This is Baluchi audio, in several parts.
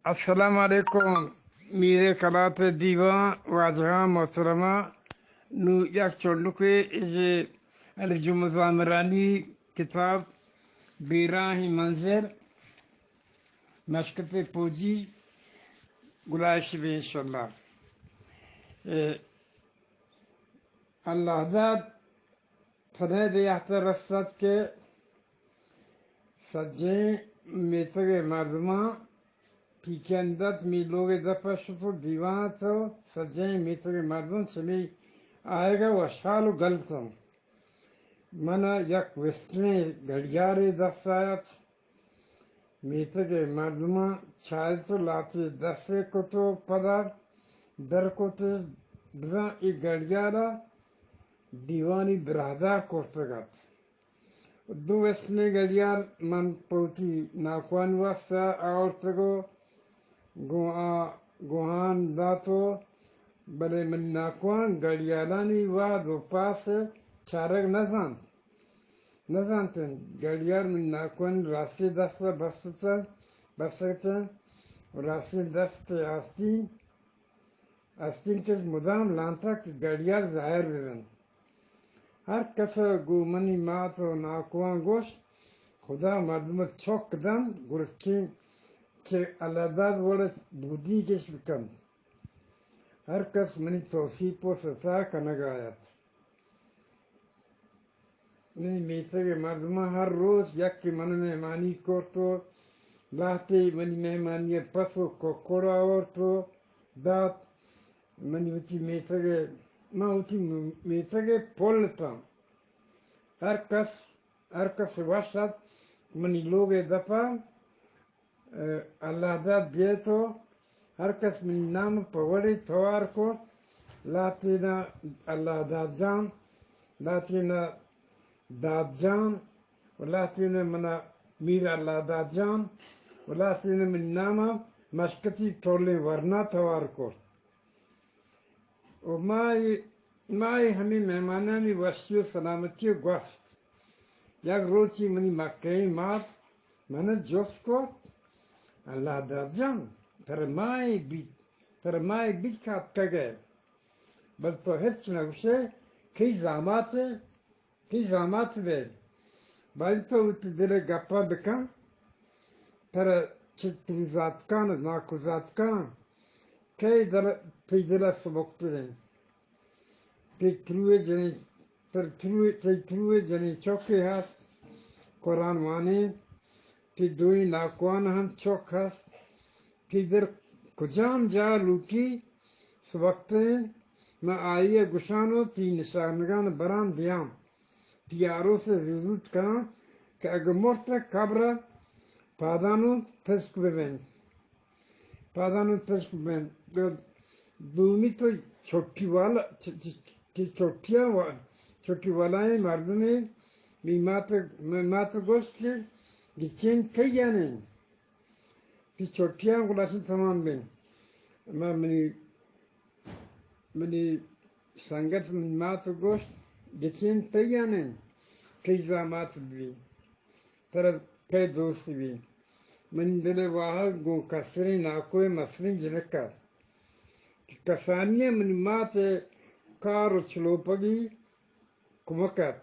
السلام علیکم، میر کلات ءِ دیوان، واجہاں، محترماں، نوں یک چنڈکے اے علی جمعہ زامرانی کتاب بیراہیں منزل، مشکت پوجی گلائش بی انشاءاللہ۔ اے اللہ داد پدئے دیہتر رست ات کہ سجہیں میتگ ءِ مردماں پیکند ات، می لوگ ءِ دپ ءَ شت و دیوان ات و سجہیں میتگ ءِ مردم چہ می آیگ ءَ وشحال و گل اتنت۔ من ءَ یک ویسٹریں گڑیارے دست ءَ ات۔ میتگ ءِ مردماں چارت و لہتے دست ءَ کت و پدا در کت، بزاں اے گڑیار ءَ دیوانی براہدار کرتگ ات۔ دو ویسٹریں گڑیار من پہ وتی ناکوانی واستا آورتگ و گوں آ گوہان دات و بلے منی ناکوان گڑیالانی وہد و پاس ءَ چارگ نہ زانت، نہ زانت انت۔ گڑیال منی ناکوانی راستیں دست ءَ بست اتنت، بستگ اتنت و راستیں دست ءِ آستین، آستینکش مدام لانتگ کہ گڑیال ظاہر بہ بنت۔ ہر کس ءَ گوں منی مات و ناکواں گوشت، خدا مردم ءَ چک دنت، گڑا چین چہ اللہ داد وڑ ءَ بودینکش بکنت۔ ہر کس منی توسیپ و ستا کنگ ءَ ات۔ منی میتگ ءِ مردماں ہر روچ یکے من ءَ مہمانی کرت و لہتے منی مہمانی ءَ پس و ککڑ آورت و دات۔ منی وتی میتگ ءِ، من وتی میتگ ءِ پل اتاں۔ ہر کس، ہر کس ءَ وش ات منی لوگ ءِ دپ ءَ اللہ داد بیت و ہر کس منی نام پہ وڑے توار کرت، لہتینا اللہ داد جان، لہتینا داد جان و لہتینا منا میر اللہ داد جان و لہتینا منی نام مشکتی ٹولیں ورنا توار کرت۔ و ما اے، ما اے ہمے مہمانانی وشی و سلامتی ءَ گوست۔ یک روچے منی مکہیں مات من ءَ جست کت، اللہ داد جان، ترا ماہے بیت، ترا ماہے بیت کہ اتکگ ئے، بلے تو ہچ نہ گوش ئے، کئی زامات ئے؟ تئی زامات بئے، باری تو وتی دل ءِ گپاں بکن، ترا چہ تروزاتکاں، ناکوزاتکاں کئے دل، تئی دل ءَ سبکتر انت؟ تئی ترو ءِ جنین، تر ترو، تئی ترو ءِ جنین چکے ہست، قرآن وانین، تئی دوئیں ناکوان ہم چک ہست، تئی دل کجام جاہ لوٹی سبکتر انت، من آئی ءَ گوشان و تئی نشانگاں براں دیاں۔ تئی آروس ءَ زوت کناں کہ اگہ مرت قبر ءَ پادانوں تچک بہ بنت۔ پادانوں تچک بہ بنت۔ دومی تو چھٹی والا، چ-، چ-، چ-، چھٹیاں وا-، چھٹی والائیں مردمے، می مات، می مات گوشت کہ گچین کئی یعنی؟ تئی چھٹیاں گلاشن تمام بین۔ ما منی، منی سنگت منی مات گوشت، گچین تئی یعنی؟ کئی زامات بی؟ ترا کئے دوست بی؟ منی دل ءِ واہگ گوں کسریں ناکو ءِ مسریں جنک ات کہ کسانی ءَ منی مات ءِ کار و چلوپگی کمک ات۔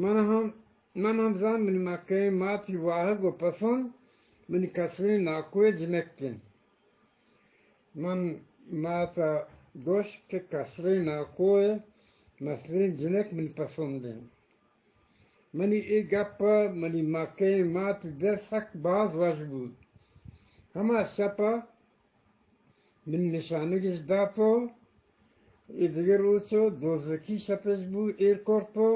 من ہم، من ہم زان منی مکہیں مات ءِ واہگ و پسند منی کسریں ناکو ءِ جنک انت۔ من مات ءَ گوشت کہ کسریں ناکو ءِ مسریں جنک منی پسند انت۔ منی اے گپ ءَ منی مکہیں مات ءِ دل سک باز وش بوت۔ ہما شپ ءَ منی نشانگش دات و اے دگہ روچ و دوزکی شپش بو، ایر کرت و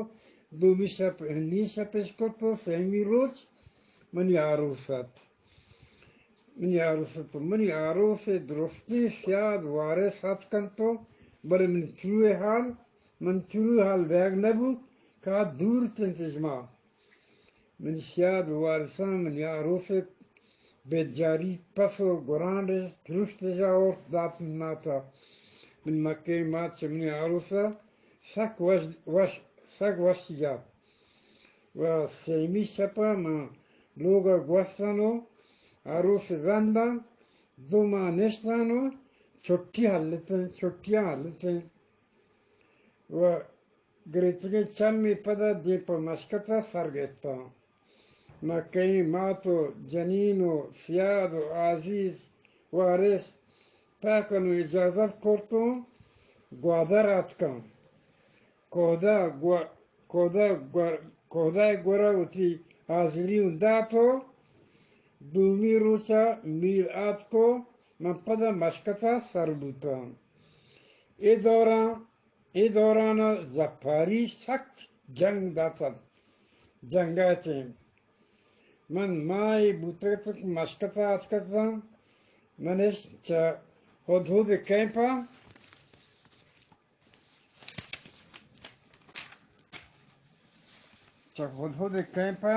دومی شپ، نی شپش کرت و سیمی روچ منی آروس ات۔ منی آروس ات و منی آروس ءِ درستیں سیاد وارث ات کنت و بلے منی ترو ءِ حال، من ترو ءِ حال دیگ نہ بوت کہ آ دور اتنت اش ما۔ منی سیاد وارثاں منی آروس ءِ بیجاری پس و گرانڈ ءِ تروشت ءَ آورت دات منی مات ءَ۔ منی مکہیں مات چہ منی آروس ءَ سک وش، وش، سک وش جات۔ و سیمی شپ ءَ من لوگ ءَ گوستن و آروس رنداں دو ماہ نشتاں و چھٹی ہلتیں، چھٹیاں ہلتیں و گریتگیں چمی پدا دیم پہ مشکتا سر گپتاں۔ مکئی مات و جنین و سیاد و عزیز وارث پاکن و اجازت کرتوں گوادر آتکاں۔ کودا گو-، کودا گو-، کودا گورا وتی حاضری اوں دات و دومی روچا میر آتکو من پدا مشکتا سر بوتاں۔ اے دوراں، اے دورانا زپاری سک جنگ داتت، جنگاتیں۔ من ماہے بوتگت کہ مشکتا اتکتاں، منش چہ ہدہد کیمپا، چہ ہدہد کیمپا،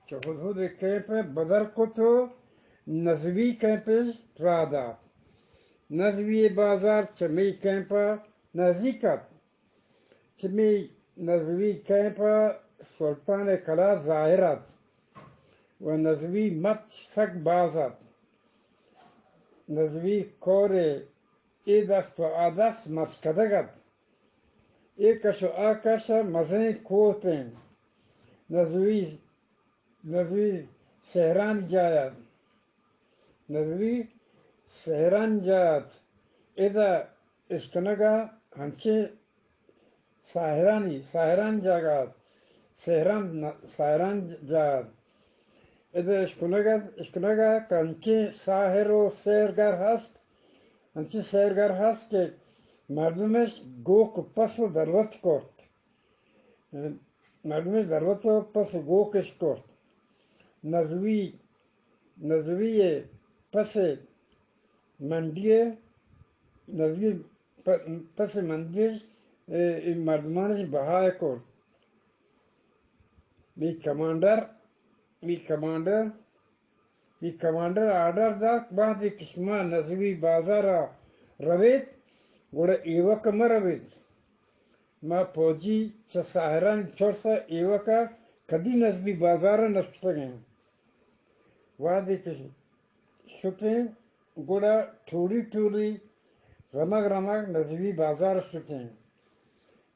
چہ ہدہد کیمپا بدر کت و نزوی کیمپش راہ دات۔ نزوی بازار چہ مئی کیمپا نزیک ات۔ چہ مئی نزوی کیمپ ءَ سلطان ءِ کلاہ ظاہر ات و نزوی مچ سک باز ات۔ نزوی کور ءِ اے دست و آ دست مچکدگ ات۔ اے کش و آ کش ءَ مزنیں کوہ اتیں۔ نزوی، نزوی سہرانی جاہ ات۔ نزوی سہرانی جاہ ات۔ ادا اشکنگ ءَ انچیں ساحرانی، ساحرانی جاگہ ات۔ سہران، ساحرانی جاہ ات۔ ادا اشکنگ ات، اشکنگ ءَ کہ انچیں ساحر و سیرگر ہست، انچیں سیرگر ہست کہ مردمش گوک پس و دلوت کرت۔ مردمش دلوت و پس و گوکش کرت۔ نزوی، نزوی ءِ پس ءِ منڈی ءَ، نزوی پ-، پس ءِ منڈیش، اے، اے مردمانش بہا ءَ کرت۔ B commander, B commander, B commander order دات، وہدے کہ شما نزوی بازار ءَ رویت، گڑا ایوک ءَ مہ رویت۔ ما پوجی چہ ساحرانی ترس ءَ ایوک ءَ کدی نزوی بازار ءَ نہ شتگ ایں۔ وہدے کہ شتیں، گڑا ٹولی ٹولی، رمگ رمگ نزوی بازار ءَ شتیں۔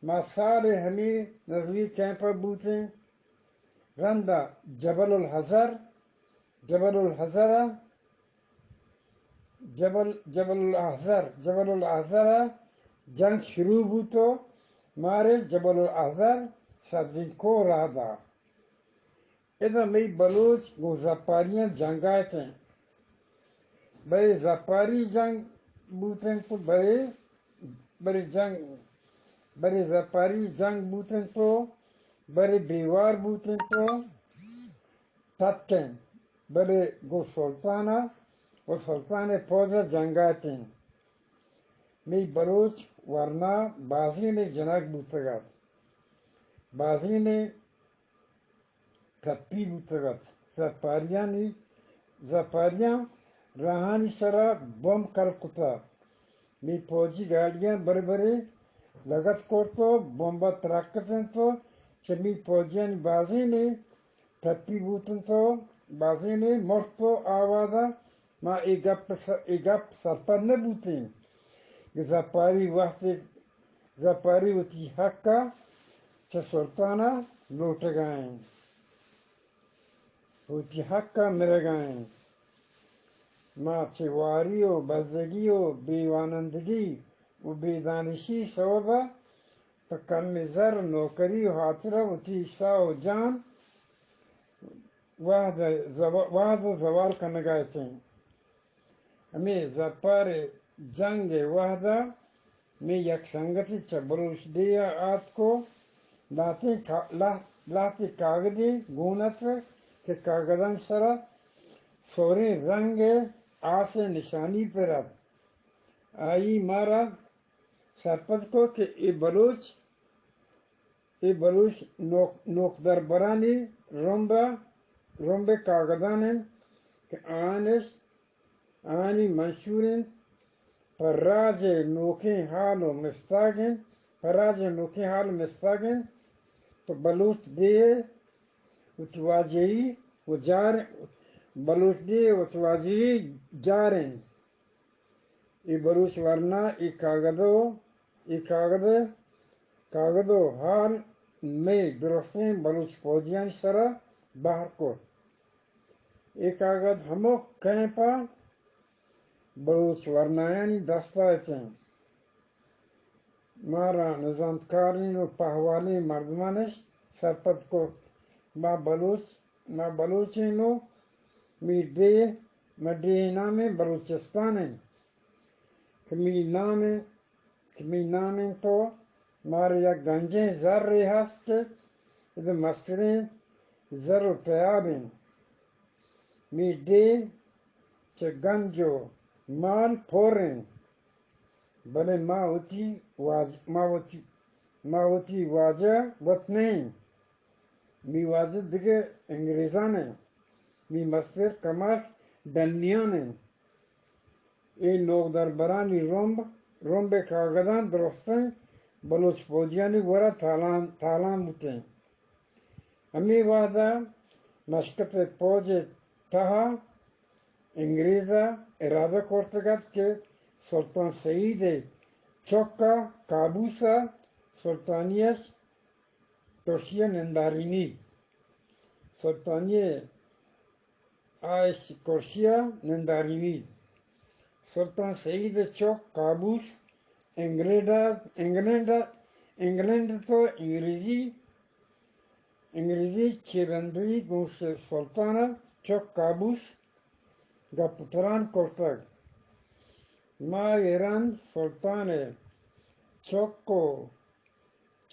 ما سالے ہمے نزوی کیمپ ءَ بوتیں۔ رندا جبل الحضر، جبل الحضر ءَ، جبل، جبل الاحضر، جبل الاحضر ءَ جنگ شروع بوت و مارے جبل الاحضر سردیں کوہ راہ دات۔ ادا مئی بلوچ گوں زپاریاں جنگ ءَ اتیں۔ برے زپاری جنگ بوتیں تو برے، برے جنگ، برے زپاری جنگ بوتیں تو برے بیوار بوتیں تو تتکیں، بلے گوں سلطان ءَ و سلطان ءِ پوج ءَ جنگ ءَ اتیں۔ مئی بلوچ ورنا بازینے جنگ بوتگ ات۔ بازینے ٹپی بوتگ ات۔ زپاریانی، زپاریاں راہانی سرا بمب کل کتگ۔ مئی پوجی گاڑیاں برے برے لگت کرت و بمب ءَ ترکتنت و چہ مئی پوجیانی بازینے ٹپی بوتنت و بازینے مرت و آواد ءَ ما اے گپ س-، اے گپ سرپد نہ بوتیں کہ زپاری وہدے، زپاری وتی حق ءَ چہ سلطان ءَ لوٹگ ءَ ایں، وتی حق ءَ مرگ ءَ ایں۔ ما چہ واری و بزگی و بے وانندگی و بے دانشی سبب ءَ پہ کمیں زر و نوکری و ہاترا وتی ساہ و جان وہد ءَ زوا-، وہد ءَ زوال کنگ ءَ اتیں۔ ہمے زپار ءِ جنگ ءِ وہد ءَ مئے یک سنگتے چہ بلوچ ڈیھ ءَ آتک و لہتیں کا-، لہت-، لہتے کاگدے گون ات کہ کاگدانی سرا سوریں رنگ ءِ آس ءِ نشانی پر ات۔ آئی مارا سرپد کت کہ اے بلوچ، اے بلوچ نوک-، نوکدربرانی رمب ءَ، رمب ءِ کاگدان انت کہ آنش، آنی منشور انت، پہ راج ءِ نوکیں حال و مستاگ انت، پہ راج ءِ نوکیں حال و مستاگ انت، پہ بلوچ ڈیھ ءِ وتواجہی و جار، بلوچ ڈیھ وتواجہی جار انت۔ اے بلوچ ورنا، اے کاگد و، اے کاگد، کاگد و حال مئے درستیں بلوچ پوجیانی سرا بہر کت۔ اے کاگد ہمک کیمپا بلوچ ورنایانی دستا اتیں۔ مارا نزانتکارین و پہوالین مردمانش سرپد کت۔ ما بلوچ، ما بلوچین و می ڈیھ، ما ڈیھ نامیں بلوچستان انت۔ کہ می نامیں، کہ می نامیں تو مارا یک گنجیں زرے ہست کہ ادا مستریں زر و تیاب انت۔ می ڈیھ چہ گنج و مال پر انت، بلے ما وتی واج-، ما وتی، ما وتی واجہ وت نہ ایں۔ می واجہ دگہ انگریزان انت، می مستر کماش ڈنیان انت۔ اے نوکدربرانی رمب، رمب ء کاگداں درستیں بلوچ پوجیانی گورا تالان، تالان بوتیں۔ ہمے وہدا مشکت ء پوج ء تہا انگریز ء ارادہ کرتگ ات کہ سلطان سعید ء چک ء قابوس ء سلطانی اش کرسی ء نندارینیت۔ سلطانی ء آ اش کرسی ء نندارینیت۔ سلطان سعید ء چک قابوس انگلینڈ ء، انگلینڈ ء، انگلینڈ ء تو انگریزی، انگریزی چیرندی گوں سلطان ء چک قابوس گپ ء تران کرتگ۔ ماہ ء رند سلطان ء چک و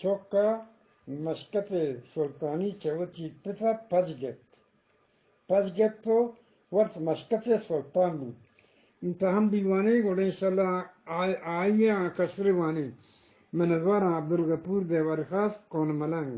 چک ء مشکت ء سلطانی چہ وتی پت ء پج گپت۔ پج گپت و وت مشکت ء سلطان بوت۔ انت ہم بی وانیں، گڑا انشاءاللہ آ-، آئی ء آ کسر وانیں۔ منتوار آں۔ عبدالغفور دیوار خاص، کون ملنگ۔